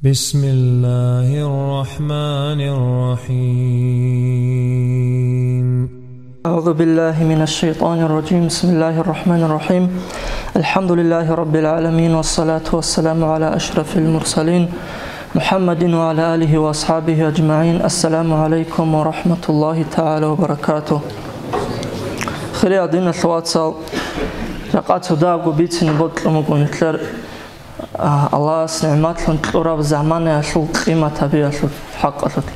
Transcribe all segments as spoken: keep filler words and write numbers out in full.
بسم الله الرحمن الرحيم. أعوذ بالله من الشيطان الرجيم. بسم الله الرحمن الرحيم. الحمد لله رب العالمين، والصلاة والسلام على أشرف المرسلين محمد وعلى آله وأصحابه أجمعين. السلام عليكم ورحمة الله تعالى وبركاته. Хириял диналъул вацал, жакъа цо дагьабго бицине бокьун буго нилъер, а, Аллагьас нигӀматлъун кьураб заманаялъул къимат гьабиялъул хӀакъалъулъ.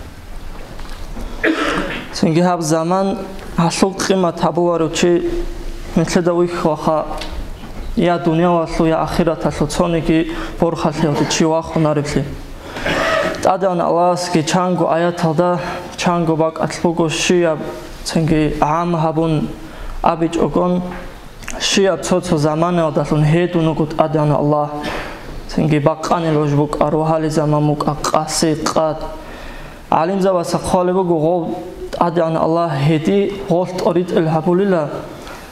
Цинги гьаб заман гьалъул къимат гьабуларев чи нилъеда вихьулаха, я дуниялалъул, я ахираталъул цониги борхалъиялде чи вахунареблъи. ТӀадегӀан Аллагьасги чанго аяталда чанго бакӀалъ буго щияб, цинги гӀам гьабун абичӀогон, щияб цо-цо заманаялдалъун гьедун вуго ТӀадегӀан Аллагь, цинги бакъанил гӀуж букӀар, вагьалил заман букӀа, къаси, къад. ГӀалимзабаца хъвалеб буго, гъов ТӀадегӀан Аллагь гьеди гъолъ тӀоритӀел гьабулила,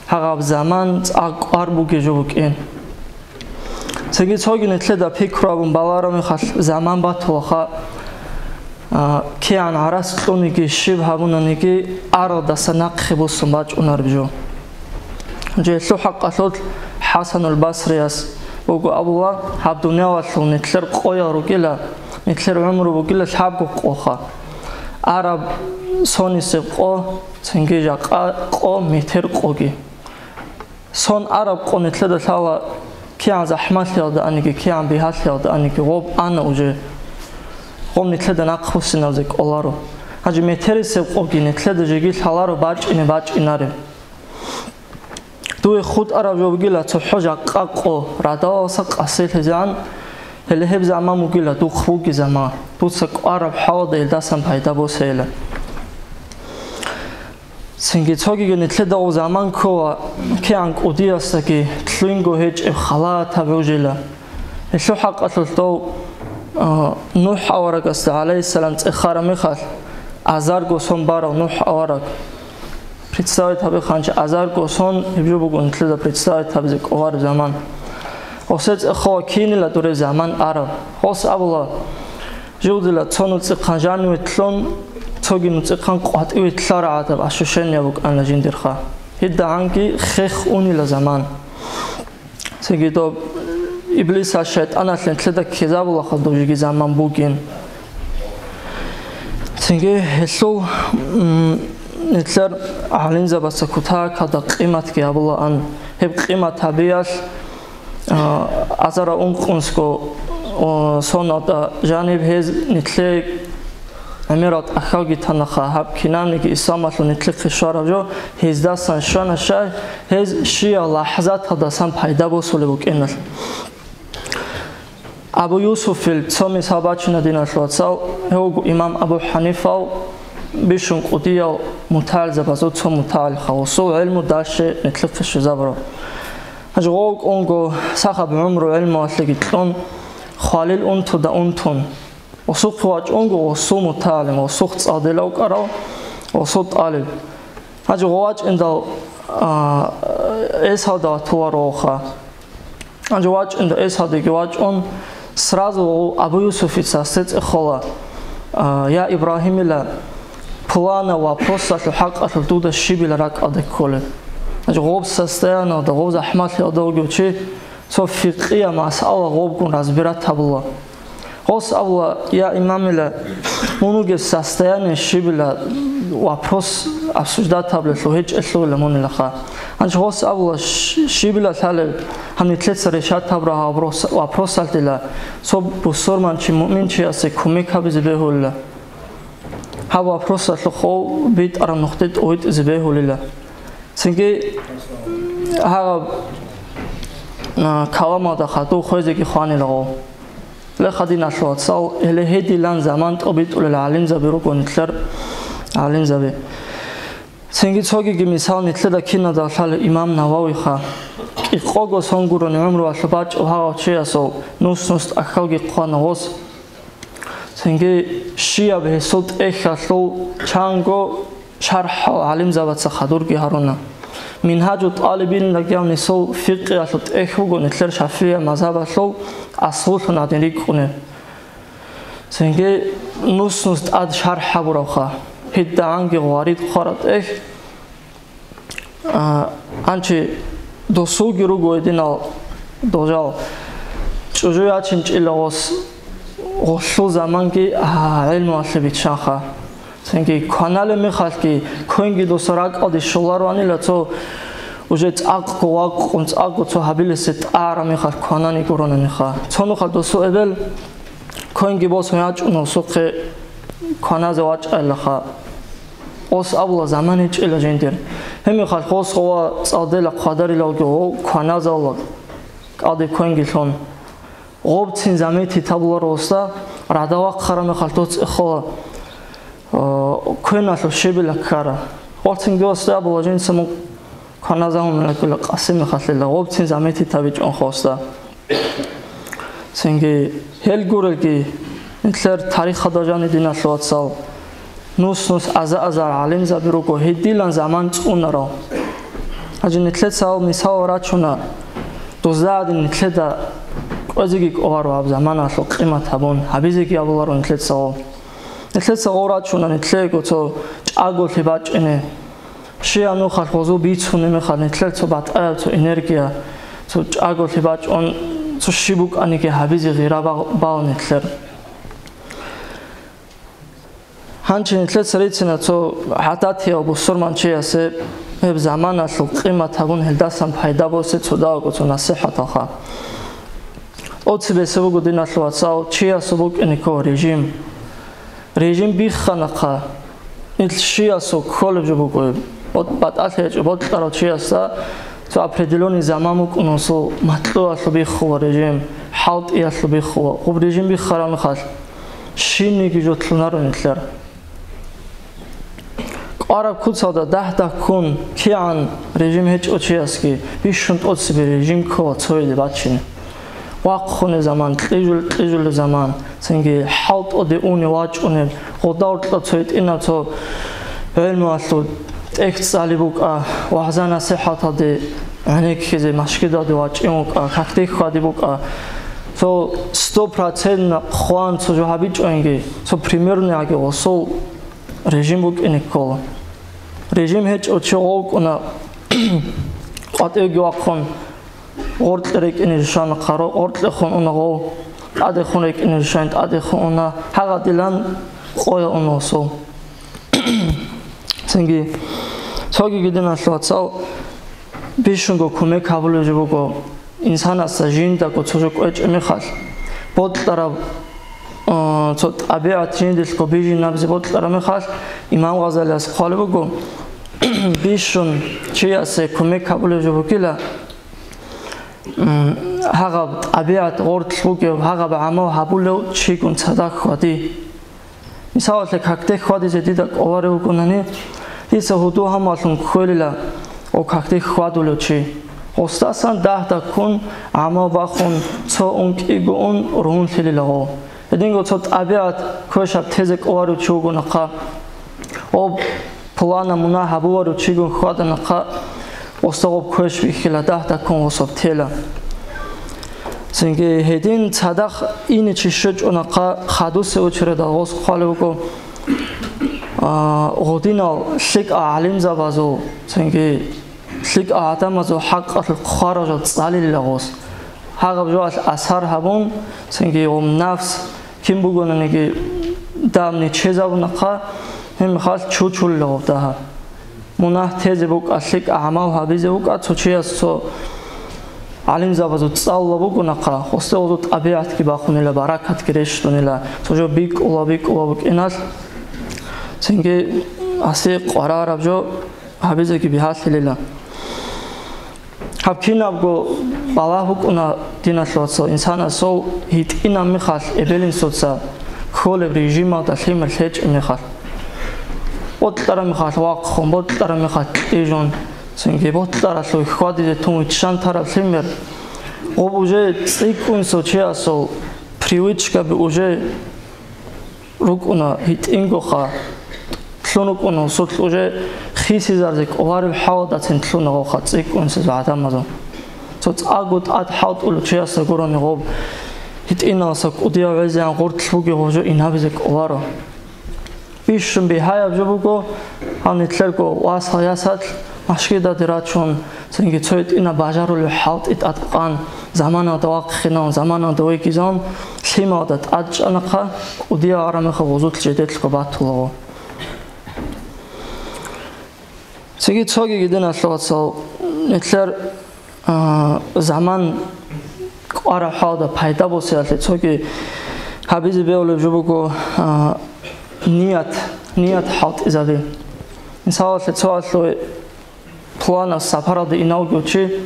гьагъаб заман цӀакъ кӀвар бугеб жо букӀин. Цинги цоги нилъеда пикру гьабун балараб мехалъ заман батулаха, а, кигӀан гӀарац кьуниги, щиб гьабунаниги, аралдаса нахъе босун бачӀунареб жо. Гьелъул хӀакъалъулъ ХӀасанул Басрияс буго абула, гьаб дуниялалъул нилъер къоял ругила, нилъер гӀумру бугила лъабго къоха. Араб сонисеб къо, цинги жакъа къо, метер къоги. Сон араб къо нилъеда лъала кигӀан захӀмалъиялда аниги, кигӀан бигьалъиялда аниги, гъоб ана уже. Гъоб нилъеда нахъбуссиналде кӀоларо. Гьанже метерисеб къоги нилъеда жеги лъаларо бачӀине бачӀинаре. Дуе хутӀараб жо бугила цохӀо жакъа къо, радалалса къасилъизегӀан, гьеле гьеб заман бугила духъ бугезама, дуца кӀвараб хӀалалда гьелдасан пайда босейила. Цинги цогиги нилъеда гъоб заман ккола, кигӀан кӀудиясдаги лъугьинго гьечӀеб халатаб гӀужила. Гьелъул хӀакъалъулъ дов, а, НухӀ аварагасда, гӀалайгьиссалам, цӀехараб мехалъ, азарго сон барав НухӀ авараг. Представить гьабе ханчи, азарго сон гьеб жо буго нилъеда представить гьабизе кӀолареб заман. Гъосе цӀехола кинила дуре заман араб. Гъос абула, жив дила цо нуцӀихъан жаниве лъун, цоги нуцӀихъан къватӀиве лъарагӀадаб ощущение букӀана жиндирха. Гьедагьанги хех унила заман. Цинги доб Иблисас шайтӀаналъ нилъеда ккезабулаха доб жеги заман бугин. Цинги гьелъул, м, нилъер гӀалимзабаца кутакалда къиматги гьабулаан. Гьеб къимат гьабиялъ, а, азара ункънусго, о, соналда жаниб гьез нилъее гӀемерал тӀахьалги танаха, гьаб кинабниги исламалъул нилъехъе щвараб жо гьездасан щвана, щай гьез щиял лахӀзаталдасан пайда босулеб букӀиналъ. Абу Юсуфил цо мисал бачина, диналъул вацал, гьев вуго имам Абу ХӀанифал бищун кӀудиял мутагӀилзабазул цо мутагӀилха, гъосул гӀелму дальше нилъехъе щвезабураб. Гьанже гъов кӀунго сахаб гӀумру гӀелмуялъеги кьун, хвалил унтуда унтун, гъосухъе вачӀунго гъосул мутагӀалим, гъосухъ цӀалдилав вукӀарав гъосул тӀалиб. Гьанже гъов вачӀиндал, а, гӀисалда ватулароха. Гьанже вачӀунда гӀисалдеги вачӀун, сразу Абу Юсуфица гьасде цӀехола, а, я Ибрагьимила, пулана вопросалъул хӀакъалъулъ дуда щибила ракӀалде кколеб. Гьанже гъоб состояниялда, гъоб захӀмалъиялда вугев чи цо фикъия масъала гъобгун разбират гьабула. Гъос абула, я имамила, мун вугеб состояние щибила вопрос обсуждать гьабилалъул гьечӀелъулила мунилаха. Гьанже гъос абула, щ-, щибила лъалеб, гьаб нилъеца решать гьабураб гьаб рос-, вопросалъила цо бусурманчи, муъминчиясе кумек гьабизе бегьулила. Гьаб вопросалъухъ гъов битӀараб нухде тӀовитӀизе бегьулила. Цинги гьагъаб, а, каламалда хадув хвезеги хванила гъов. Леха, диналъул вацал, гьеле гьедилан заман тӀобитӀулел гӀалимзаби руго нилъер гӀалимзаби. Цинги цогиги мисал нилъеда киналда лъала имам Нававиха. КӀикъого сон гурони гӀумруялъул бачӀав гьагъав чиясул нус-нус тӀахьалги хъвана гъос. Цинги щияб гьесул тӀехьалъул чанго шархӀал гӀалимзабаца хадурги гьаруна. Мингьажу тӀалибин рагиял нисул фикъиялъул тӀехь вуго нилъер шафигӀия мазгьабалъул аслулъун гьадин рикӀкӀунеб. Цинги нус-нус тӀад шархӀ гьабуравха, гьедигӀанги гъварид хъвараб тӀехь. А, гьанчи досулги руго гьединал дожал. ЧӀужу ячинчӀила гъос, гъолъул заманги, а, гӀелмуялъе биччанха. Цинги кваналеб мехалъги, квенги досул ракӀалде щолароанила цо уже цӀакъго вакъун, цӀакъго цо гьабилесе тӀараб мехалъ кванани гуронаниха. Цо нухалъ досул эбел квенги босун ячӀун гъосухъе кваназе вачӀайилаха. Гъос абула заман гьечӀила жиндир. Гьеб мехалъ гъос гъова цӀалдела хъвадарилалги гъов кваназавла кӀалде квенги лъун. Гъобцин заметить гьабуларо гъосда, рада вахъараб мехалъ доцӀихъула, э, квеналъул щибила ккара. Гъорцинги гъосда абула жинца мун кваназавун ракӀила къаси мехалъила, гъобцин заметить гьабичӀунха гъосда. Цинги гьел гурелги, нилъер тарихалда жаниб, диналъул вацал, нус-нус аза-азар гӀалимзаби руго гьедилан заман цӀунарал. Гьанже нилъеца гьал мисал рачуна, дузда гӀадин нилъеда кӀвезеги кӀоларо гьаб заманалъул къимат гьабун, гьабизеги абуларо нилъеца гьал. Нилъеца гьал рачуна нилъего цо чӀаголъи бачӀине. Щиян нухалъ гъозул бицунеб мехалъ нилъер цо батӀаяб цо энергия, цо чӀаголъи бачӀун, цо щиб букӀаниги гьабизе гъира бал-, бал нилъер. Гьанчи нилъеца рицина цо гӀадатияв бусурманчиясе гьеб заманалъул къимат гьабун, гьелдасан пайда босе цо давго цо насихӀаталха. Оцебесе буго, диналъул вацал, чиясул букӀине ккола режим. Режим бихханахъа, ил щиясул кколеб жо буго, бот-, батӀалъи гьечӀеб бокьарав чиясда цо определённый заман букӀун гъосул матлуялъул биххула режим, хӀалтӀиялъул биххула. Гъуб режим биххараб мехалъ, щибниги жо лъунаро нилъер. КӀвараб куцалда дагь-дагьккун кигӀан режим гьечӀев чиясги бищун тӀоцебе режим ккола цояде бачине. Вахъунеб заман, кьижул-, кьижулеб заман, цинги хӀалтӀуде унев вачӀунеб, гъодавуркьа цо гьитӀинав цо гӀелмуялъул тӀехь цӀалеб букӀа, вагӀза-насихӀаталде гӀенеккизе машгидалде вачӀин вукӀа, какде хьваде букӀа, цо сто процент хъван цо жо гьабичӀоинги, цо примерный гьаги гъосул режим букӀине ккола. Режим гьечӀев чи гъов вукӀуна, къватӀивги вахъун, гъоркье рекӀине рушана хъаро, гъоркьехун уна гъов, тӀадехун рекӀине рушан, тӀадехун уна, гьагъадилан къоя уна гъосул. Цинги цогиги, диналъул вацал, бищунго кумек гьабулеб жо буго. Инсанасда жиндаго цо жо кӀвечӀеб мехалъ, бокьараб, э, цо тӀабигӀат жиндилъго бижинабизе бокьараб мехалъ, Имам Гъазалияс хъвалеб буго, бищун чиясе кумек гьабулеб жо бугила, м, гьагъаб тӀабигӀат гъорлъ бугев, гьагъаб гӀамал гьабулев чигун цадахъ хьвади. Мисалалъе, какде хьвадизе дида кӀоларев вугонани, дица гьудул-гьамаллъун кквелила гъо какде хьвадулев чи. Гъосдасан дагь-дагьккун гӀамал бахун, цо ун кӀиго ун ругьунлъилила гъо. Гьединго цо тӀабигӀат квешаб тезе кӀоларев чи вугонахъа. Гъоб пулана мунагь гьабуларев чигун хьваданахъа, гъосда гъоб квеш бихьила, дагь-дагьккун гъособ тела. Цинги гьедин цадахъ ине чи щвечӀонахъа, хадусеб очередал гъос хъвалев вуго, а, гъодинал лъикӀал гӀалимзабазул, цинги лъикӀал гӀадамазул хӀакъалъулъ хъварал жал цӀалилила гъос. Гьагъаб жоялъ асар гьабун, цинги гъоб нафс кин бугонаниги даб нечезабунахъа, гьеб мехалъ чучулила гъоб дагьаб. Мунагь тезе букӀа, лъикӀа гӀамал гьабизе букӀа, цо чияс цо гӀалимзабазул цӀалула бугонахъа, гъосде гъозул тӀабигӀатги бахунила, баракатги рещтӀунила, цо жо бикӀула-бикӀула букӀиналъ, цинги гьасе къварараб жо гьабизеги бигьалъилила. Гьаб кинабго балагь букӀуна, диналъул вацал, инсанасул гьитӀинаб мехалъ эбел-инсуца кколеб режималда лъимер лъечӀеб мехалъ. Бокьараб мехалъ вахъун, бокьараб мехалъ кьижун, цинги бокьаралъув хьвадизе тун виччан тараб лъимер. Гъоб уже цӀикӀкӀун цо чиясул привычкаби уже рукӀуна гьитӀингоха, лъун рукӀуна гъосулъ уже хисизарзе кӀолареб хӀалдацин лъуна гъоха цӀикӀкӀунсез гӀадамазул. Цо цӀакъго тӀад хӀалтӀулев чиясда гурони гъоб ГьитӀиналдаса кӀудияв гӀезегӀан гъорлъ бугеб гъоб жо инабизе кӀоларо. Бищун бигьаяб жо буго, гьав нилъерго васал-ясал машгидаде рачун, цинги цо гьитӀинаб бажарулеб хӀалтӀи тӀадкъан, заманалда вахъинавун, заманалда вегизавун, лъималда тӀадчӀанахъа, кӀудияв гьараб мехалъ гъозулъ жидедлъго батулаго. Цинги цогиги, диналъул вацал, нилъер, а, заман кӀвараб хӀалда пайда босиялъе цоги гьабизе бегьулеб жо буго, а, ният, ният хӀалтӀизаби. Мисалалъе, цоялъул планас сапаралде инав вугев чи,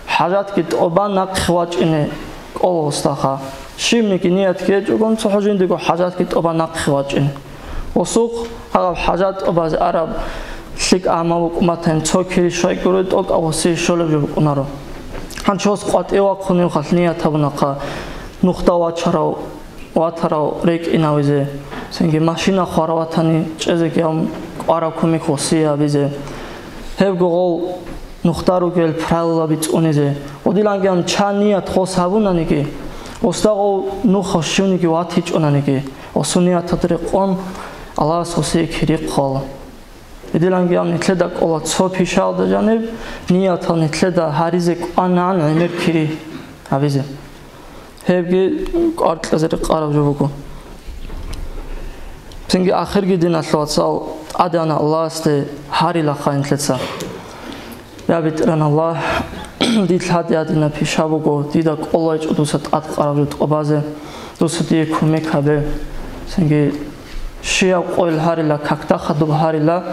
хӀажатги тӀубан нахъе вачӀине кӀола гъосда. Щибниги ниятги гьечӀогун, цохӀо жиндиего хӀажатги тӀубан нахъе вачӀине. Гъосухъ гьаб хӀажат тӀубазе араб лъикӀаб гӀамал букӀун батани, цо кири щвай гури тӀокӀаб гъосие щолеб жо букӀунаро. Гьанже гъос къватӀиве вахъунев халъ ният гьабунахъа, нухда вачарав, ватарав рекӀинавизе, цинги машина хварав ватани, чӀезеги гьав кӀвараб кумек гъосие гьабизе. Гьебго гъов нухда ругел правилаби цӀунизе. Гъодилангиян чан ният гъос гьабунаниги, гъосда гъов нухалъ щивниги ватичӀонаниги, гъосул нияталда рекъон Аллагьас гъосие кири хъвала. Гьедилангиян нилъеда кӀола цо пишаялда жаниб, ниятал нилъеда гьаризе кӀванагӀан гӀемер кири гьабизе. Гьебги кӀвар кьезе рекъараб жо буго. Цинги ахирги, диналъул вацал, тӀадегӀанав Аллагьасде гьарилаха нилъеца: «Я БетӀергьан Аллагь, дилъ гьадин-гьадинаб пиша буго, дида кӀолайчӀо дуца тӀадкъараб жо тӀубазе, дуца дие кумек гьабе». Цинги щибаб къойил гьарила, какда хадуб гьарила,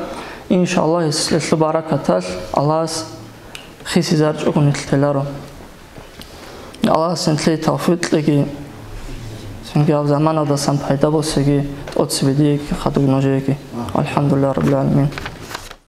иншааллагь, гьелъул баракаталъ Аллагьас хисизарчӀого нилъ теларо. Аллагьас нилъее тавфикъ кьеги, цинги гьаб заманалдасан пайда босеги, тӀоцебе диеги, хадуб нужееги. АлхӀамдулиллагьи раббил гӀаламин.